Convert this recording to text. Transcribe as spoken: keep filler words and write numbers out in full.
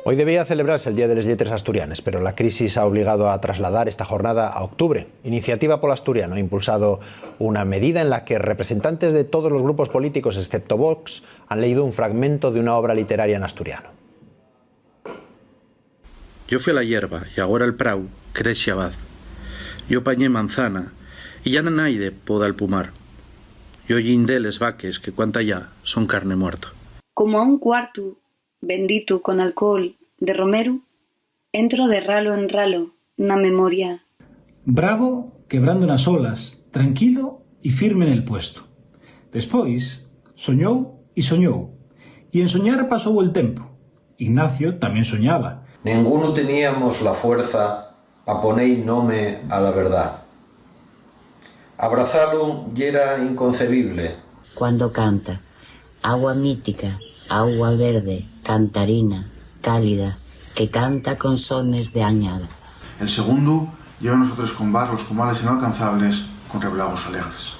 Hoy debía celebrarse el Día de les Lletres Asturianes, pero la crisis ha obligado a trasladar esta jornada a octubre. Iniciativa Pol Asturiano ha impulsado una medida en la que representantes de todos los grupos políticos, excepto Vox, han leído un fragmento de una obra literaria en asturiano. Yo fui a la hierba, y agora el prau crez xabaz. Yo pañé manzana, y ya naide poda el pumar. Yo llindé les vaques que cuanta ya son carne muerto. Como a un cuartu, benditu con alcohol, de romeru, entro de ralo en ralo na memoria. Bravo, quebrando nas olas, tranquilo y firme nel puesto. Despois, soñou y soñou, y en soñar pasou el tempu. Ignacio tamién soñaba. Nengunu teníamos la fuerza pa poné-y nome a la verdá. Abrazalu yera inconcebible. Cuando canta, agua mítica, agua verde, cantarina, cálida, que canta con sones de añada. El segundu, llévanos a tres combás los cumales inalcanzables con reblagos alegres.